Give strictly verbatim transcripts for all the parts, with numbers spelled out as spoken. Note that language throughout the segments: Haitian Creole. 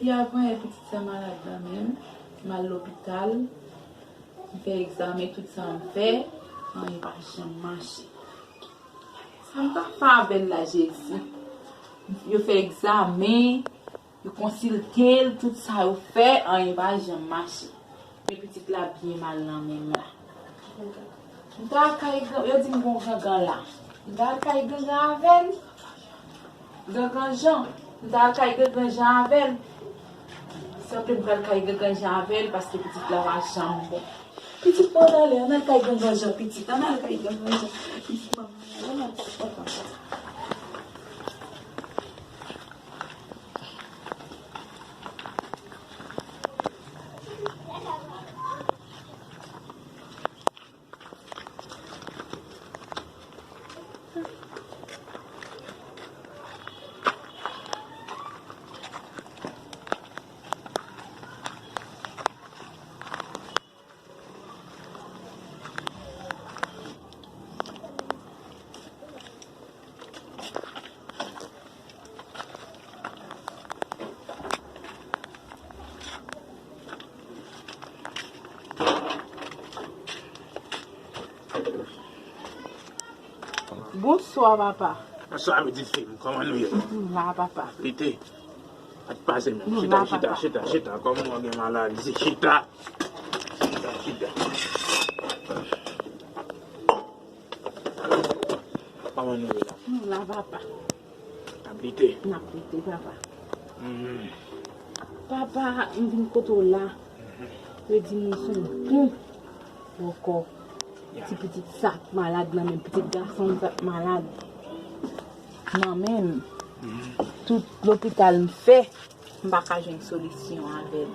Yè apre yè pitit sa malad nan men m, m al lopital, m fè egzamen, tout sa m fè, anyen pa janm mache. Sa m ka fè avè l la, Jezi? Yo fè egzamen, yo konsilte l, tout sa yo fè, anyen pa janm mache. Men pitit la byen mal nan men m la. M ta al kay gran, yo di m gon gangan la. M ta al kay gangan avè l. Gangan Jan. M ta al kay gangan Jan avè l. Sanble m pral kay gangan Jan avè l paske pitit la pa janm bon. Pitit mwen ale, ann al kay gangan Jan, pitit. Ann al kay gangan Jan. Pitit mwen ale, ann al kay gangan Jan. Bonswa, papa. Bonswa, pitit fi m. Kòman nou ye? Nou la, papa. Lite. Pa t pase menm. Nou la, papa. Chita, chita, chita, chita. Kòm ou gen maladi, chita. Chita, chita. Kòman nou ye la? Nou la, papa. N ap lite. N ap lite, papa. Mhm. Papa, m vin kote w la. Mhm. Yo di m ou se yon bon bòkò. Ya. Ti pitit sa k malad nan men m, pitit gason m sa k malad nan men m. Mhm. Tout lopital m fè, m pa ka jwenn solisyon avè l.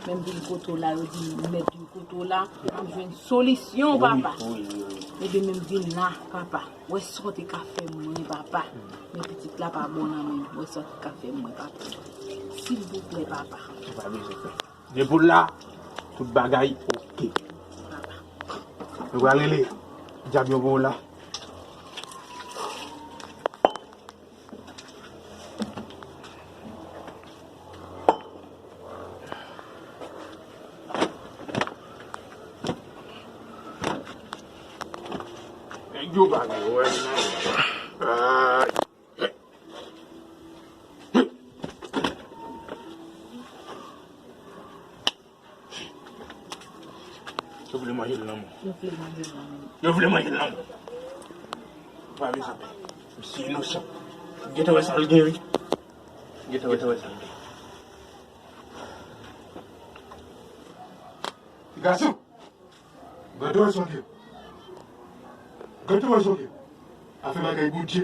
Men m vin kote w la, yo di m mèt vin kote w la, m jwenn solisyon, papa. Wi, wi, wi. Ebyen, men m vin la, papa. Wè sa w te ka fè mwen, papa. Men pitit la pa bon nan men m. Wè sa w te ka fè mwen, papa. Silvouplè, papa. Ou pa bezwen fè. Depi w la, tout bagay oke. Papa. Nou pral rele dyab yo pou w la. Nèg yo pa gen wè nan ay. Yo vle manje l nan men. Yo vle manje l nan men. Yo vle manje l nan men. Pa bezwen pè. Misye inosan. Gentan wè sa l gen, wi. Gentan wè sa l gen. Gason! Gade wè sa l gen. Gade wè sa l gen. Afè bagay Bondye.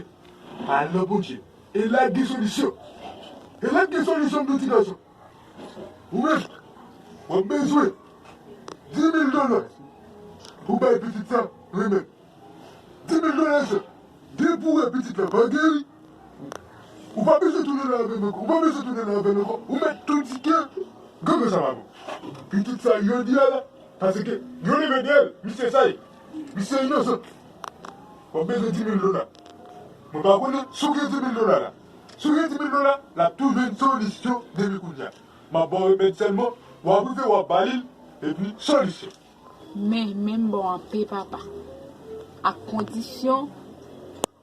Pa al nan Bondye. E la gen solisyon. E la gen solisyon, m di w ti gason. Ou menm, w ap bezwen di mil dola pou bay pitit sa remèd. Di mil dola sa, depi w wè pitit la pa geri, ou pa bezwen tounen la avè l ankò. Ou pa bezwen tounen la avè l ankò. Ou mèt tou di ke gangan sa pa bon. Pitit sa jodi a la, paske yo leve dèyè l, misye sa ye. Misye inosan. W ap bezwen di mil dola. Mwen pa konnen si w gen di mil dola la. Si w gen di mil dola, l ap tou jwenn solisyon depi kounye a. M ap ba w remèd sèlman, w ap rive, w ap ba li l, epi solisyon. Men, men m ba w anpe, papa. Ak kondisyon,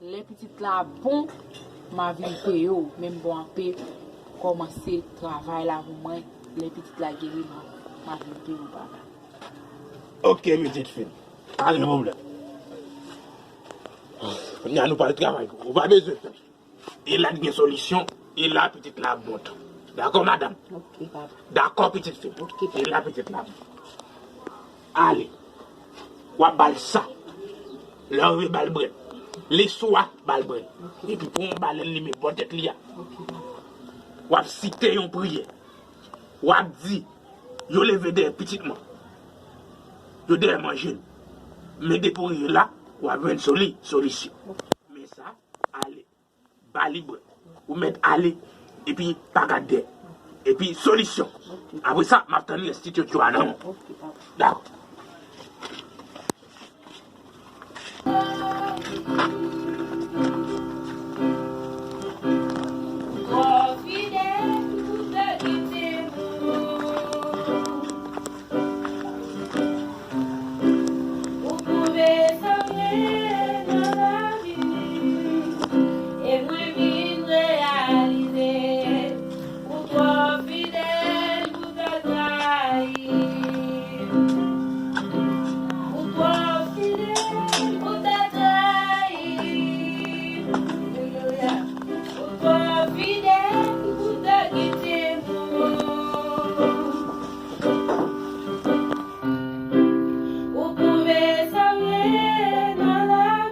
lè pitit la bon, m a vin peye w. Men m ba w anpe, kòmanse travay la pou mwen. Lè pitit la geri, m a, m a vin peye w, papa. Oke, pitit fi m. Pa gen pwoblèm. Kounye a nou pral travay. Ou pa bezwen pè. E la t gen solisyon, e la pitit la ap bon tou. Dakò, madanm? Oke, papa. Dakò, pitit fi m? Oke, papa. E la pitit la ap bon. Ale. W ap ba l sa. Lè w rive, ba l brèd. Leswa, ba l brèd. Oke. Epi pran yon balèn, limen bò tèt li a. Oke, papa. W ap site yon priyè. W ap di, yo leve dèyè pitit mwen. Yo dèyè manje l. Men depi w rive la, w ap jwenn soli-, solisyon. Oke. Men sa, ale. Ba li brèd. Ou mèt ale, epi pa gad dèyè. Epi solisyon. Apre sa, m ap tann rès ti tchotcho a nan men w. Dakò.